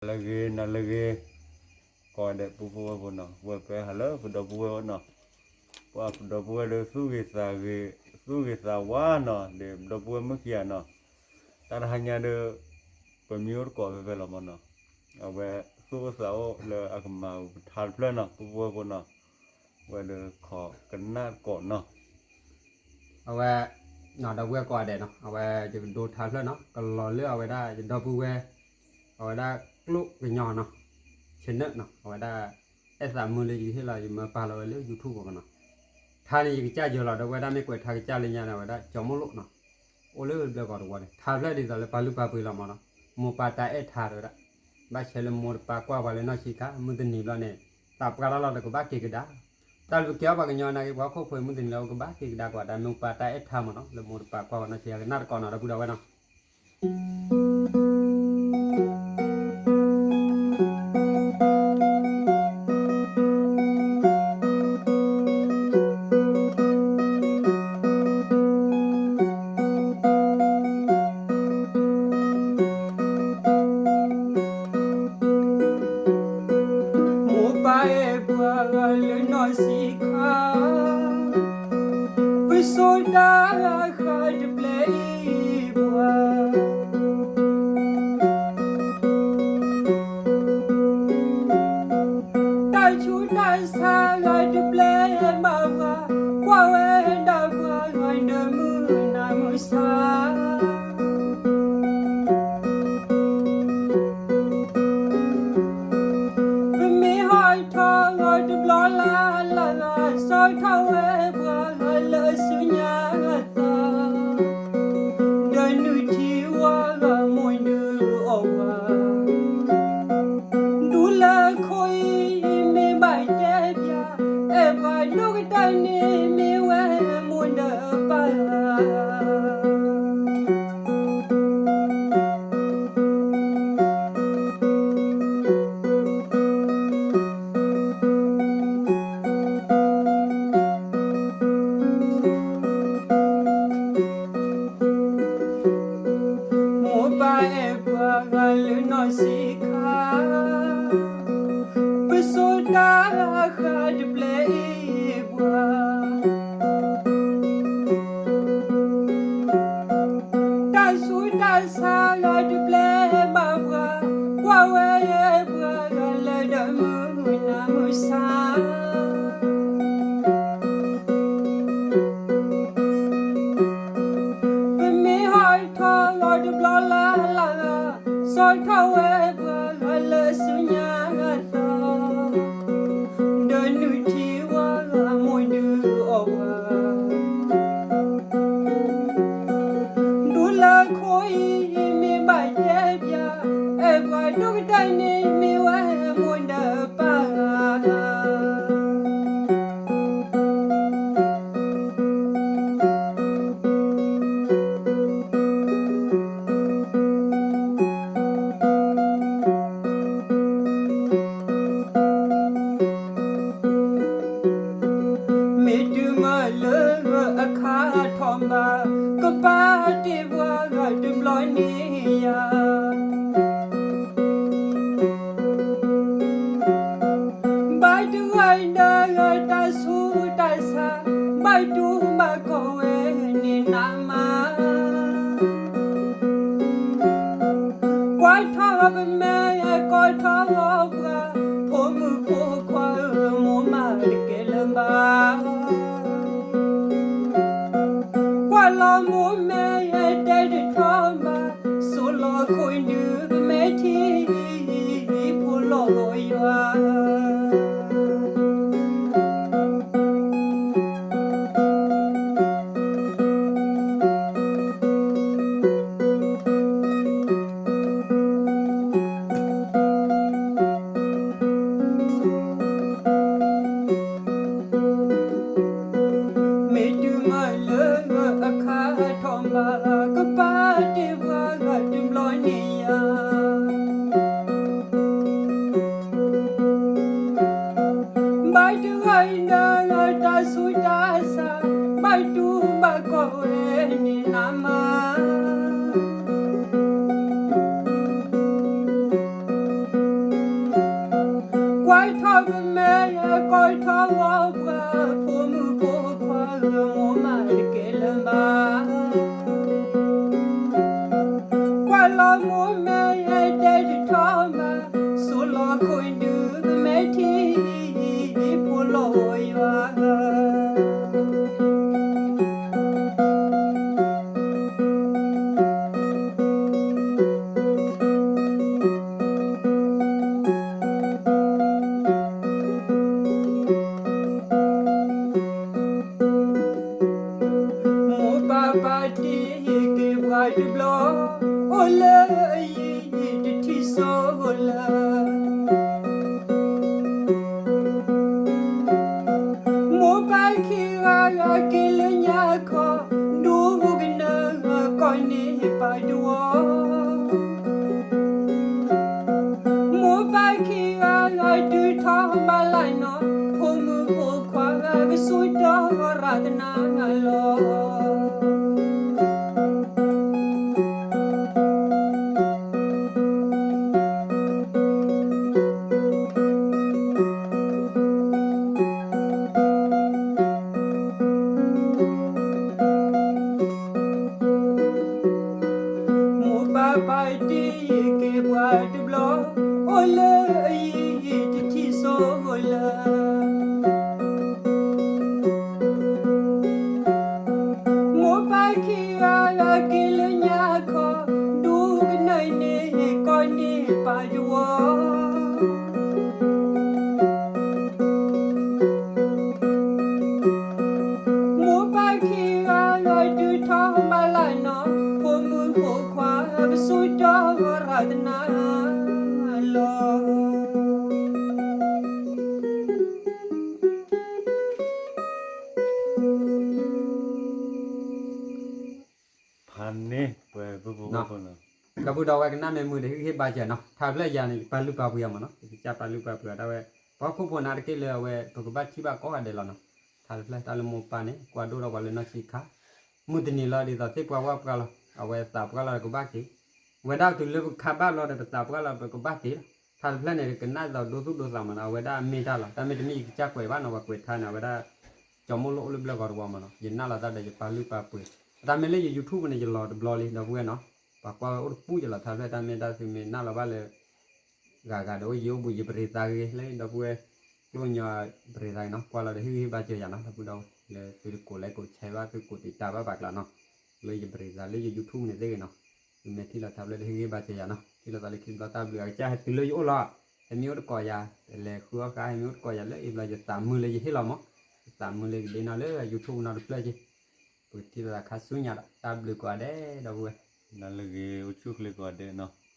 ဟါလၢအဂ့ၤ နၤလၢအဂ့ၤ, ကိးဂၤဒဲး ပုၢ်ဖိဝဲၢ်ဖိနီၤ, ဝဲပဟဲဟးလၢပဒီပုၢ်ဝဲၢ်နီၤ, ပှၤပဒီပုၢ်ဝဲၢ်ဒီး သူၣ်ဂ့ၤသးဂ့ၤ, သူၣ်ဂ့ၤသးဝါနီၤ, ဒီးပဒီပုၢ်ဝဲၢ်မုၣ်ခံဂၤနီၤ, တၢ်တဟါညါဒီး ပမ့ၢ်အိၣ်တကိးဖဲဖဲလီၤမးနီၤ, အဝဲသူၣ်အိၣ်သးအိၣ်လၢအကမၤပထါတဖျၢၣ်နီၤ, ပုၢ်ဖိဝဲၢ်ဖိနီၤ, ဝဲဒီးခိးကနၣ်တကိးနီၤ. အဝဲ ဒီပုၢ်ဝဲၢ်ကိးဂၤဒဲးနီၤ, အဝဲယကဒိထါတဖျၢၣ်နီၤ, ကလီၤလၢအဝဲဒၣ်ယဒီပုၢ်ဝဲၢ် အဝဲဒၣ်ကျိၣ်ကညီနီၤ, ဆနၢၣ်နီၤ, အဝဲဒၣ် အဲၣ်သးမုာ်လၢယကဟ့ၣ်လီၤ ယမၢပာ်လီၤဝဲလၢ YouTube ပူၤနီၤ. ထါန့ၣ်ယကစၢ်ယၢၤလီၤ ဒီပုၢ်ဝဲၢ် တၢ်မ့ၢ်ကွဲးထါကစၢ်လၢညါန့ၣ် အဝဲဒၣ်ကၠီၤမိၣ်လိၣ်နီၤ, အိၣ်လၢဘျၢကီးတဝီန့ၣ်, ထါဖျၢၣ်ဒ်သိးလၢပာ်လုၢ်ပာ်ပှ့ၤလီၤမးနီၤ, မိၢ်ပၢ်တၢ်အဲၣ်ထါတဲဝဲဒၣ်, ဘၣ်ဆဲးလၢမိၢ်တပၢ်ကွၢ်ပှၤလၢနီၢ်ဆံးခါ မုၢ်တနံၤဘျီန့ၣ် သးပှၢ်တၢ်လီၢ်ဒီးကဘၣ်က့ၤကဒါ, တၢ်လၢပကဲအီၣ်ပှၤကညီနာ်က့ ပှၤဟီၣ်ခိၣ်ဖိမုၢ်တနံၤလၢကဘၣ်က့ၤကဒါကွၢ် တၢ်မိၢ်ပၢ်တၢ်အဲၣ်ထါမးနီၤ, လၢမိၢ်တပၢ်ကွၢ်ပှၤနီၢ်ဆံးခါ ကနၣ်တကိးနီၤ ဒီပုၢ်ဒီဝဲၢ်နီၤ. မိၢ်ပၢ်အဲၣ်ပှၤလၢနီၢ်ဆံးခါ, ပစိာ်တၢ်ဃၢ်တဘျဲအံၤပှၤ တၢ်ဆူးတၢ်ဆါဂၤတဘျဲမၤဝၤ, ကွၢ်ဝဲဒၣ်ပှၤဂၤဒီးမုၢ်နၤမုၢ်ဆါ ပမ့ၢ်ဟီၣ်ထီၣ်ဂီၤတဘျီလၢ်လၢ် ဆီၣ်ထီၣ်ဝဲပှၤဂၤလၢစုညါသး, ဒီးနုၢ်ထံဝါဂၤမိၢ်ဒုးအီၣ်ဝၤ, ဒူလၢခိအံၤမ့ၢ်ဘၣ်တဲပၠး, အဲၣ်ပှၤဒိၣ်ကတၢၢ်န့ၣ်မ့ၢ်ဝဲမိၢ်ဒီးပၢ်ဂၤ မိၢ်ပၢ်အဲၣ်ပှၤဂၤလၢနီၢ်ဆံးခါ, ပစိာ်တၢ်ဃၢ်တဘျဲအံၤပှၤ တၢ်ဆူးတၢ်ဆါဂၤတဘျဲမၤပှၤ, ကွၢ်ဝဲပှၤဂၤလၢဒီးမုၢ်နၤမုၢ်ဆါ ပမ့ၢ်ဟီၣ်ထီၣ်ဂီၤတဘျီလၢ်လၢ်, ဆီၣ်ထီၣ်ဝဲပှၤဂၤလၢစုညါသး, ဒီးနုၢ်ထံဝါဂၤမိၢ်ဒုးအီၣ်ဝၤ ဒူလၢခိအံၤမ့ၢ်ဘၣ်တဲပၠး, အဲၣ်ပှၤဒိၣ်ကတၢၢ်န့ၣ်မ့ၢ်ဝဲမိၢ်ဒီးပၢ်ဂၤ မ့ၢ်တုၤမးလၢအခါထီၣ်ဘး, ကပာ်တ့ၢ်ပှၤဂၤတဘျီန့ၣ်ယၤ ဘၣ်ဒိဝဲဒီးတၢ်ဆူးတၢ်ဆါ, ဘၣ်တူၢ်ဘၣ်ကီဝဲန့ၣ်နးမး, ကွၢ်ထီၣ်ပမဲာ်, ကွၢ်ထီၣ်ပှၤ, ဖိမုၣ်ဖိခွါဧၢ, မိၢ်မးတကဲလၢၤဘၣ် ကွၢ်လီၤမိၢ်မဲာ်တဲတထီၣ်ဘၣ်, စိာ်လီၤခိၣ်ဒုးမဲာ်ထံ, ဖိလီၤယွၤ မ့ၢ်တုၤမးလၢအခါထီၣ်ဘး, ကပာ်တ့ၢ်ပှၤဂၤတဘျီန့ၣ်ယၤ ဘၣ်ဒိဝဲဒီးတၢ်ဆူးတၢ်ဆါ, ဘၣ်တူၢ်ဘၣ်ကီဝဲန့ၣ်နးမး. ထီၣ်ပမဲာ်ကီၢ်ထီၣ်ဝီပှၤ ဖိမုၣ်ဖိခွါဧၢ မိၢ်မးတကဲလၢၤဘၣ်. ကွၢ်လီၤမိၢ်မဲာ်တဲတထီၣ်ဘၣ်, စိလီၤခိၣ်ဒုမဲာ်ထံ ဖိလီၤယွၤဧၢ. မိၢ်ပၢ်ပာ်တ့ၢ်က့ၤပှၤတဘျီ, အိၣ်လၢအယံၤတထံၣ်စိလၢ မိၢ်ပၢ်ခံဂၤက့ၤလၢညါခီ, ဒိကနၢကီၢ်န့ၣ်ပာ်တဝီ. မိၢ်ပၢ်ခံဂၤဒုးထီၣ်ဘၣ်လၢ်နီၤ, ဖိမုၣ်ဖိခွါကဆူၣ်တီၢ်ရၤတနၢ်လီၤ. မိၢ်ပၢ်ပာ်တ့ၢ်က့ၤပှၤတဘျီ, အိၣ်လၢအယံၤတထံၣ်စိလၢ မိၢ်ပၢ်ခံဂၤက့ၤလၢညါခီ, ဒိကနၢန့ၣ်ကီၢ်န့ၣ်ပာ်တဝီ. မိၢ်ပၢ်ခံဂၤဒုးထီၣ်ဘၣ်လၢ်နီၤ, ဖိမုၣ်ဖိခွါကဆူၣ်တီၢ်ရၤတနၢ်လီၤ. ဖးန့ၣ်ပှဲၤပူၤပူၤ ဒီပုၢ်ဒီဝဲၢ်ကနၣ်မ့ၢ်မုာ်ဒီး ဟ့ၣ်ဂံၢ်ဟ့ၣ်ဘါစၢၤနီၤ, ထါဖျၢၣ်ယၤန့ၣ် ယပာ်လုၢ်ပာ်ပှ့ၤအီၤမးနီၤ, ယကစၢ်ပာ်လုၢ်ပာ်ပှ့ၤအီၤဒၣ်ဝဲ, ပှၤဟီၣ်ခိၣ်ဖိန့ၣ်တက့ၢ်လၢအဝဲ ပကဘၣ်ထံၣ်ဘၣ်ကိးဂၤဒဲးလီၤနီၤ, ထါတဖျၢၣ်တၢ်လၢမိၢ်ပၢ်န့ၣ် ကွၢ်ဒိၣ်ထီၣ်ပှၤလၢနီၢ်ဆံးခါ, မုၢ်တနံၤလီၤဒ်သိးသ့ၣ်ပှၢ်ဝၣ်ပှၢ်လီၤ, အဝဲသးပှၢ်လီၤဒီးကဘၣ်က့ၤ, ဝဲဒၣ်တုၤလၢပခါဘၣ်လီၤဒီးပသးပှၢ်လီၤပကဘၣ်က့ၤလီၤ, ထါတဖျၢၣ်န့ၣ် ကနၣ်သိးဒိသူၣ်ဒိသးမးနီၤ, အဝဲဒၣ်မ့ၢ်တၢ်လီၤ, တၢ်မ့ၢ်တမ့ၢ်ယကစၢ်ကွဲးဘၣ်နီၤ, ပှၤကွဲးထါန့ၣ် အဝဲဒၣ် ကၠီၤမိၢ်လိၣ်အိၣ်လၢဘျၢၣ်ဂီၤတဝီမးနီၤ, ယနၢ်လီၤတၢ်ဒီးယပာ်လုၢ်ပာ်ပှ့ၤ, အတၢ်မ့ၢ်လၢယ YouTube န့ၣ် ယလီၤတဘျီလံ ဒီပုၢ်ဝဲၢ်နီၤ, ပှၤကွၢ်ဝဲအိၣ်တပူၤယလီၤ, ထါဖျၢၣ်တၢ်မ့ၢ်တၢ်သုမ့ၢ်နၢ်လီၤဘၣ်လၢ ဂၤဂၤဒီးအိၣ်ယံၤအိၣ်ဘူး ယပရံးသးဂ့ၤလၢ ဒီပုၢ်ဝဲၢ် ကျိၣ်ညီပရံးသးဂ့ၤနီၤ, ကွၢ်လီၤဒီးဟ့ၣ်ဂံၢ်ဟ့ၣ်ဘါစၢၤယၤနီၤ, ဒီပုၢ်ဒီဝဲၢ် လၢသုတကိး like ကိး share ဘၣ် သုကိးတံာ်တာ်ဘၣ်ပာ်ကျါနီၤ, လၢယပရံးသးလၢယ YouTube န့ၣ်သ့ၣ်ဂ့ၤနီၤ, သုမ့ၢ်ထံၣ်လီၤထါဖျၢၣ်ဒီးဟ့ၣ်ဂံၢ်ဟ့ၣ်ဘါစၢၤယၤနီၤ, ထံၣ်လိာ်သးလၢခံတဘျီတၢ်ဘျုးအကစၢ်ဟဲတုၤလၢယအိၣ်လီၤ, ဟဲမ့ၢ်အိၣ်တကိးယၤ, လဲၤဃုအီၣ်ဃာ် ဟဲမ့ၢ်အိၣ်တကိးယၤလၢအံၤဘျီ ယသးမုာ်လၢယဟ့ၣ်လီၤမး, ယသးမုာ်လၢယဒ့နီၤလၢ YouTube နီတဖျၢၣ်က့, ပကထံၣ်လိာ်သးခါဆူညါဒီး တၢ်ဘျုးကိးဂၤဒဲး ဒီပုၢ်ဝဲၢ်, နၤလၢဂ့ၤ အိၣ်ဆူၣ်ချ့ကိးဂၤဒဲးနီၤ.